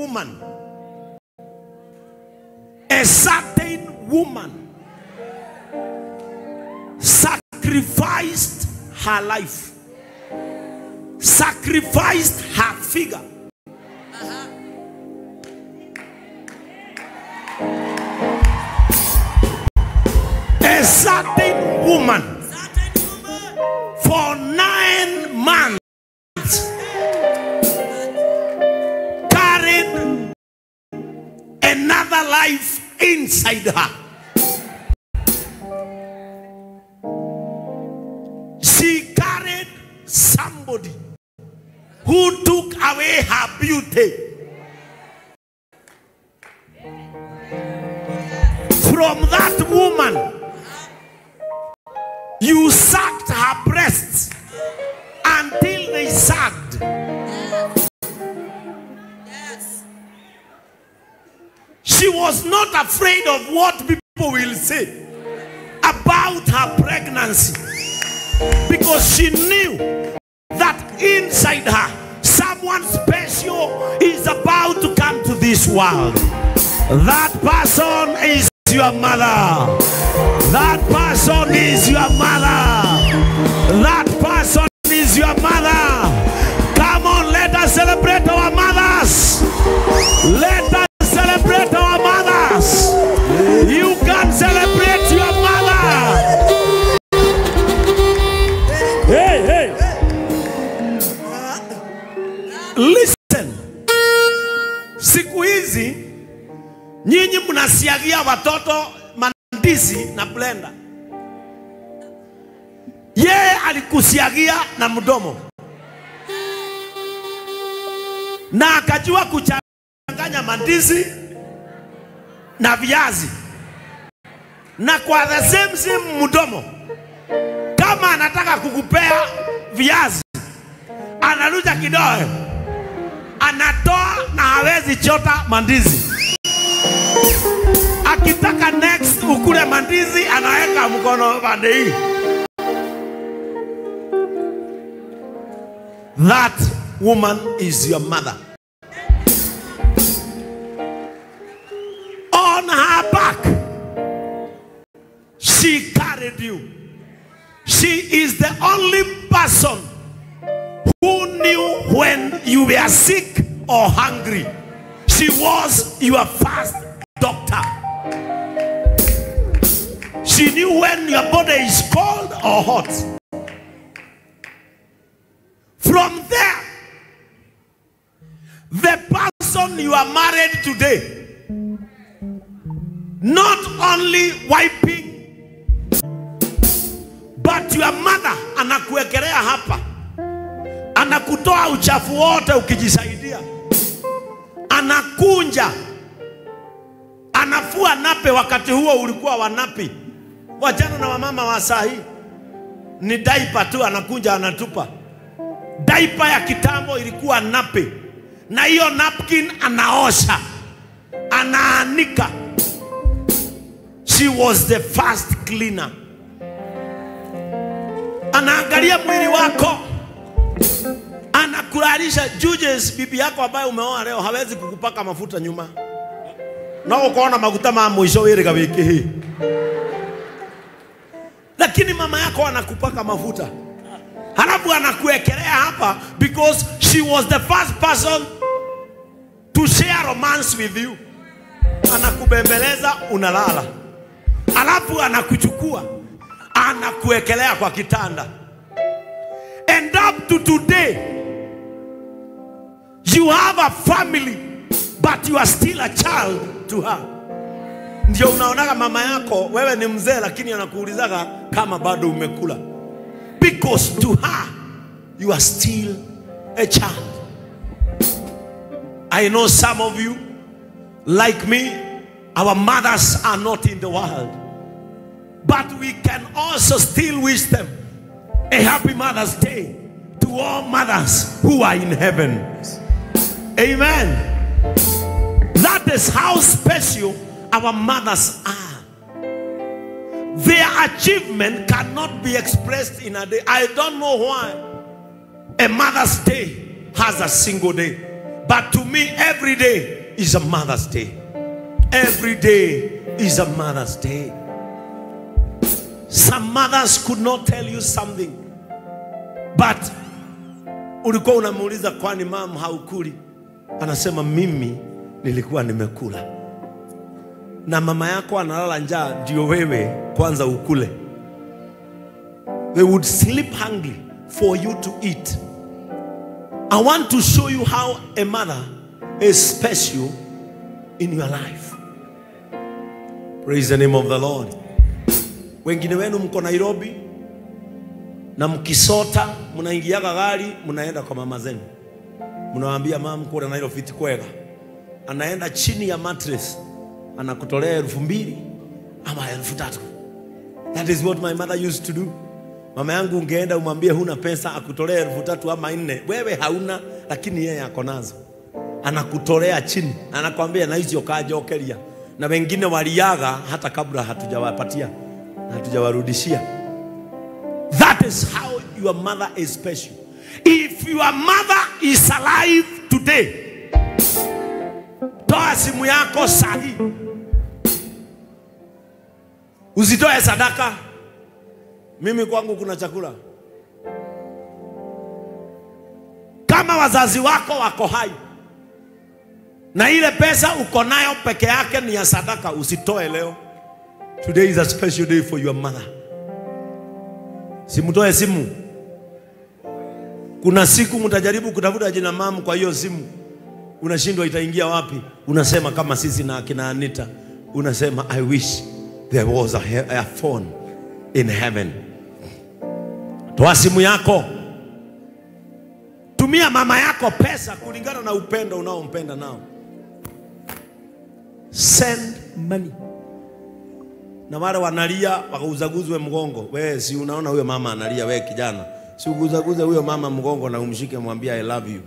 woman, a certain woman sacrificed her life, sacrificed her figure. A certain woman for 9 months carried another life inside her. She carried somebody who took away her beauty. From that woman, you sucked her breasts until they sagged. Yes. She was not afraid of what people will say about her pregnancy, because she knew that inside her, someone special is about to come to this world. That person is your mother. That person is your mother. That person is your mother. Come on, let us celebrate our mothers. Let us celebrate our mothers. You can celebrate your mother. Hey, hey. Listen. Siku hizi nyinyi mnasiagia watoto mandizi na blender. Yeye alikusiagia na mdomo, na akajua kuchanganya mandizi na viazi, na kwa the same mdomo, kama anataka kukupea viazi analuja kidole, anatoa na hawezi chota mandizi. Akitaka next ukule mandizi, anaweka mkono pande hii. That woman is your mother. On her back, she carried you. She is the only person who knew when you were sick or hungry. She was your first doctor. She knew when your body is cold or hot. From there, the person you are married today, not only wiping, but your mother anakuwekelea hapa, anakutoa uchafu wote ukijisaidia, anakunja, anafua nape. Wakati huo ulikuwa wanapi? Wajana na wamama wa saa hii ni diaper tu, anakunja anatupa. Diaper ya kitambo ilikuwa nape, na hiyo napkin anaosha, anaanika. She was the first cleaner. Anaangalia mwili wako, anakulalisha. Judges, bibi yako ambaye umeoa leo hawezi kukupaka mafuta nyuma, na ukoona maguta ma mwisho wiriga wiki hii, lakini mama yako anakupaka mafuta, halafu anakuwekelea hapa, because she was the first person to share romance with you. Anakubembeleza, unalala, halafu anakuchukua, anakuwekelea kwa kitanda. And up to today, you have a family, but you are still a child to her. Ndio unaonaga mama yako, wewe ni mzee, lakini anakuulizaga kama bado umekula. Because to her, you are still a child. I know some of you, like me, our mothers are not in the world. But we can also still wish them a happy Mother's Day to all mothers who are in heaven. Amen. That is how special our mothers are. Their achievement cannot be expressed in a day. I don't know why a Mother's Day has a single day. But to me, every day is a Mother's Day. Every day is a Mother's Day. Some mothers could not tell you something, but ulikuwa unamuuliza kwani mama haukuli? Anasema mimi nilikuwa nimekula. Na mama yako analala njaa ndio wewe kwanza ukule. They would sleep hungry for you to eat. I want to show you how a mother is special in your life. Praise the name of the Lord. Wengine wenu mko Nairobi na mkisota mnaingiaga gari mnaenda kwa mama zenu. Mnawaambia mama kule Nairobi kwega. Anaenda chini ya mattress anakutolea 2000 ama 3000. That is what my mother used to do. Mama yangu ungeenda umwambie huna pesa akutolea 3000 ama 4. Wewe hauna lakini yeye ako nazo. Anakutolea chini, anakuambia na hizo kajokeria. Na wengine waliaga hata kabla hatujawapatia, hatujawarudishia. That is how your mother is special. If your mother is alive today, toa simu yako sahi. Usitoe sadaka. Mimi kwangu kuna chakula. Kama wazazi wako wako hai na ile pesa uko nayo peke yake ni ya sadaka, usitoe leo. Today is a special day for your mother. Simutoe simu. Kuna siku mtajaribu kutafuta jina mamu kwa hiyo simu, unashindwa itaingia wapi. Unasema kama sisi na akina Anita, unasema I wish there was a phone in heaven. Toa simu yako. Tumia mama yako pesa kulingana na upendo unaompenda nao. Send money. Na wale wanalia wakauzaguzwe mgongo. Wewe si unaona huyo mama analia, wewe kijana. Si uguzaguze huyo mama mgongo na umshike mwambie I love you.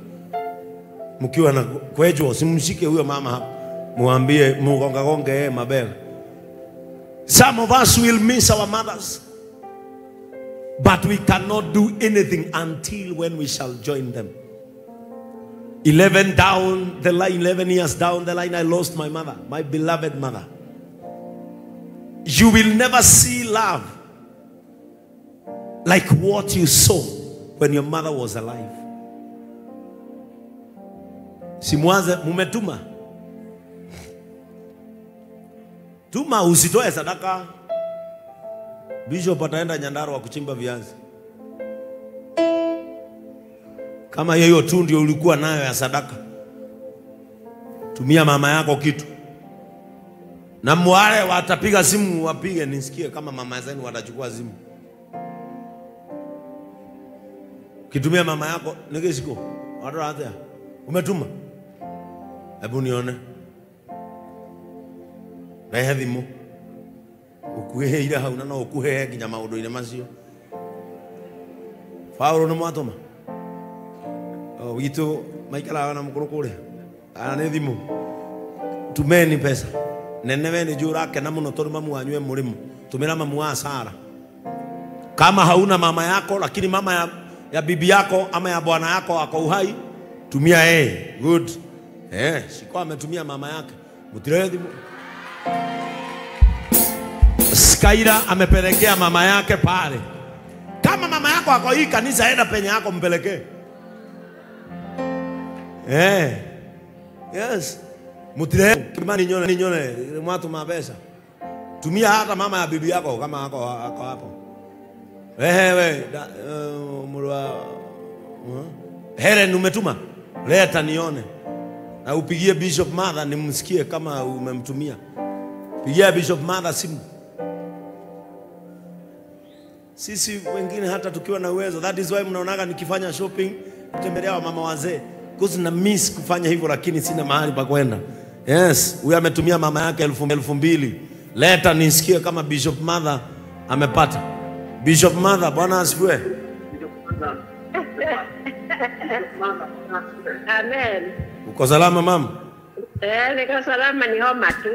Mkiwa na kwejo simshike huyo mama hapa. Mwambie mgonga gonge yeye mabega. Some of us will miss our mothers, but we cannot do anything until when we shall join them. 11 down the line, 11 years down the line, I lost my mother, my beloved mother. You will never see love like what you saw when your mother was alive. Simuanze mumetuma. Tuma, usitoe sadaka. Bishop ataenda Nyandarua kuchimba viazi. Kama hiyo tu ndio ulikuwa nayo ya sadaka, tumia mama yako kitu. Na mwale watapiga simu wapige nisikie kama mama zenu watachukua simu. Kitumia mama yako nikisiko. Watu hata umetuma. Hebu nione. Rehe thimu. Ukuhe hauna no ukuhe nginya maundu-inĩ macio. Paulo nĩ mwatũma. Witũ maikaraga na mũkũrũ kũrĩa. Ana nĩ thimũ. Tumeni pesa. Nene we nĩ njũĩ ũrakena mũno tondũ mamu wanyu e mũrĩmu. Tumĩra mamu wa Sara. Kama hauna mama yako lakini mama ya bibi yako ama ya bwana yako ako uhai, tumia yeye. Good. Shiko ametumia mama yake. Mutirehe thimu. Skaira amepelekea mama yake pale. Kama mama yako ako hii kanisa, enda penye yako mpelekee. Yes. Mutirehe kimani nyone nyone mwatu mapesa. Tumia hata mama ya bibi yako kama ako hapo. Wewe mrwa Helen umetuma? Leta nione. Na upigie Bishop Mother nimsikie kama umemtumia. Pigia Bishop Mother simu. Sisi wengine hata tukiwa na uwezo, that is why mnaonaga nikifanya shopping kutembelea mama wazee. Because na miss kufanya hivyo lakini sina mahali pa kwenda. Yes, huyu ametumia mama yake 2000. Leta nisikie kama Bishop Mother amepata. Bishop Mother, Bwana asifiwe. Amen. Uko salama mama? Niko salama, ni homa tu.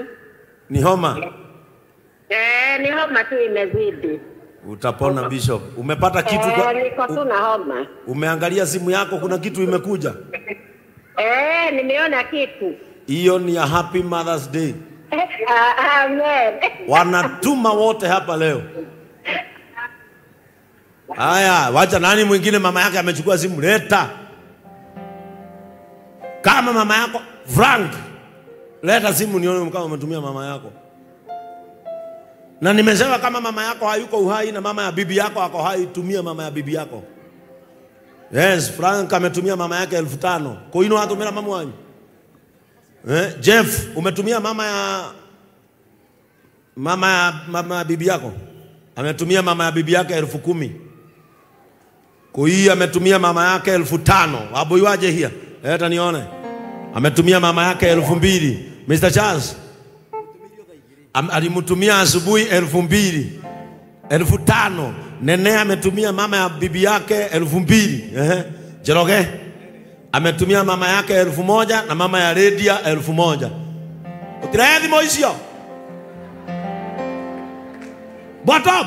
Ni homa? Ni homa tu imezidi. Utapona Bishop. Umepata kitu kwa... Niko tu na homa. Umeangalia simu yako kuna kitu imekuja? Nimeona kitu. Hiyo ni ya Happy Mother's Day. Amen. Wanatuma wote hapa leo. Haya, wacha nani mwingine mama yake amechukua simu, leta. Kama mama yako Frank, leta simu nione kama umetumia mama yako. Na nimesema kama mama yako hayuko uhai na mama ya bibi yako ako hai, tumia mama ya bibi yako. Yes, Frank ametumia mama yake 5,000. Kwa hiyo atumia mama wanyu. Jeff, umetumia mama ya bibi yako. Ametumia mama ya bibi yake 10,000. Kwa hiyo ametumia mama yake 5,000. Waboiwaje hia? Leta nione. Ametumia mama yake 2,000. Mr. Charles alimtumia asubuhi 2,000. 5,000. Nene ametumia mama ya bibi yake 2,000. Jeroge ametumia mama yake 1,000 na mama ya Lydia 1,000. Utirethi moisio. Bottom.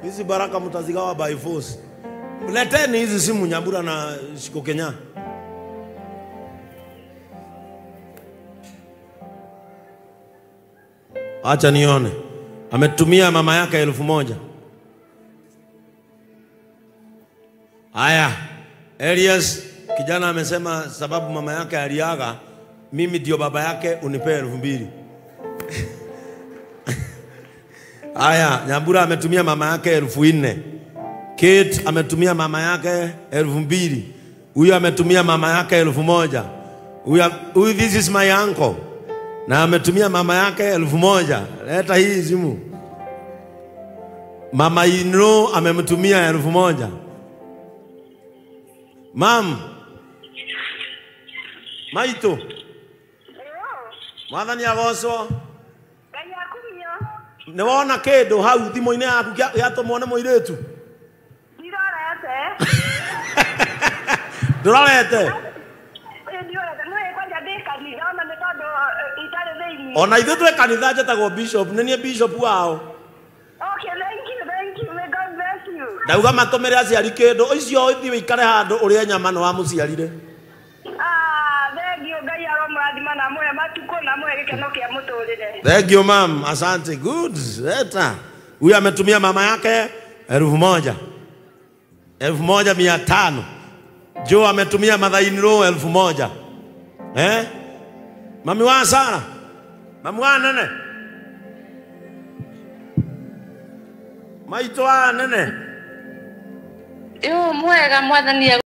Hizi baraka mtazigawa by force. Leteni hizi simu Nyambura na Shiko Kenya. Acha nione. Ametumia mama yake 1,000. Haya, Elias kijana amesema sababu mama yake aliaga, mimi ndio baba yake, unipe 2,000. Haya, Nyambura ametumia mama yake 4,000. Kate ametumia mama yake 2,000. Huyu ametumia mama yake 1,000. Huyu this is my uncle. Na ametumia mama yake 1,000. Leta hii simu. Mama Inro amemtumia 1,000. Mam. Maito. Mwathani agocwo. Ngai akumio. Nĩ wona kĩndũ hau thimũ-inĩ yaku gĩatũmwo nĩ mũirĩtu? Ndirorete. Ndũrorete? Ona ithuĩ twĩ kanitha njetagwo bishop, nĩ niĩ bishop wao. Okay, thank you. May God bless you. Ndauga matũmĩre aciari kĩndũ, icio ũthiĩ ũikare handũ ũrĩe nyama nĩ wamũciarire. Thank you, Ngai aromũrathima na amũhe matukũ na amũhe gĩkeno kĩa mũtũrĩre. Thank you ma'am, asante. Good. Leta. Huyu ametumia mama yake 1,000. 1,500. Joe ametumia mother-in-law 1,000. Mami wa Sara. Mami wa nene. Maito wa nene. Yo mwega mwathani.